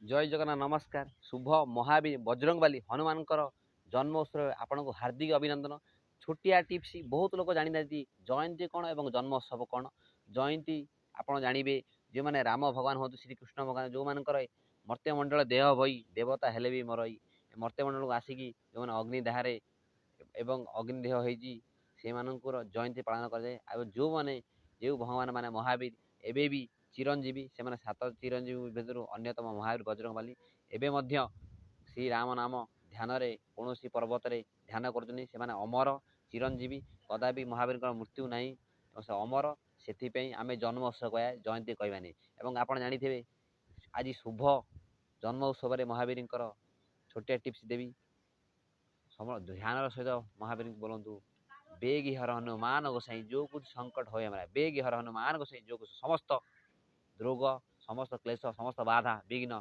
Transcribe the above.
ଜୟ ଜଗନ୍ନାଥ, ନମସ୍କାର। ଶୁଭ ମହାବୀର ବଜରଙ୍ଗବାଲି ହନୁମାନଙ୍କର ଜନ୍ମ ଉତ୍ସବରେ ଆପଣଙ୍କୁ ହାର୍ଦ୍ଦିକ ଅଭିନନ୍ଦନ। ଛୋଟିଆ ଟିପ୍ସ, ବହୁତ ଲୋକ ଜାଣିନାହାନ୍ତି ଜୟନ୍ତୀ କ'ଣ ଏବଂ ଜନ୍ମ ଉତ୍ସବ କ'ଣ। ଜୟନ୍ତୀ ଆପଣ ଜାଣିବେ, ଯେଉଁମାନେ ରାମ ଭଗବାନ ହୁଅନ୍ତୁ, ଶ୍ରୀକୃଷ୍ଣ ଭଗବାନ, ଯେଉଁମାନଙ୍କର ମର୍ତ୍ତ୍ୟମଣ୍ଡଳ ଦେହ ଭଇ ଦେବତା ହେଲେ ବି ମରଇ, ମର୍ତ୍ତ୍ୟମଣ୍ଡଳକୁ ଆସିକି ଯେଉଁମାନେ ଅଗ୍ନି ଦାହରେ ଏବଂ ଅଗ୍ନି ଦେହ ହେଇଛି, ସେମାନଙ୍କର ଜୟନ୍ତୀ ପାଳନ କରାଯାଏ। ଆଉ ଯେଉଁମାନେ ଯେଉଁ ଭଗବାନ ମାନେ ମହାବୀର ଏବେ ବି ଚିରଞ୍ଜୀବୀ, ସେମାନେ ସାତ ଚିରଞ୍ଜୀବୀ ଭିତରୁ ଅନ୍ୟତମ ମହାବୀର ବଜରଙ୍ଗବାଲି ଏବେ ମଧ୍ୟ ଶ୍ରୀରାମ ନାମ ଧ୍ୟାନରେ କୌଣସି ପର୍ବତରେ ଧ୍ୟାନ କରୁଛନ୍ତି। ସେମାନେ ଅମର ଚିରଞ୍ଜୀବୀ, କଦାପି ମହାବୀରଙ୍କର ମୃତ୍ୟୁ ନାହିଁ ଏବଂ ସେ ଅମର। ସେଥିପାଇଁ ଆମେ ଜନ୍ମ ଉତ୍ସବ କହିବା, ଜୟନ୍ତୀ କହିବାନି। ଏବଂ ଆପଣ ଜାଣିଥିବେ, ଆଜି ଶୁଭ ଜନ୍ମ ଉତ୍ସବରେ ମହାବୀରଙ୍କର ଛୋଟିଆ ଟିପ୍ସ ଦେବି। ଧ୍ୟାନର ସହିତ ମହାବୀରଙ୍କୁ ବୋଲନ୍ତୁ, ବେଗି ହର ହନୁମାନ ଗୋସାଇଁ, ଯୋଉ କୁଛ ସଙ୍କଟ ହୋଏ ଆମର। ବେଗି ହର ହନୁମାନ ଗୋସାଇଁ, ଯୋଉ କୁଛ, ସମସ୍ତ ରୋଗ, ସମସ୍ତ କ୍ଲେଶ, ସମସ୍ତ ବାଧା ବିଘ୍ନ।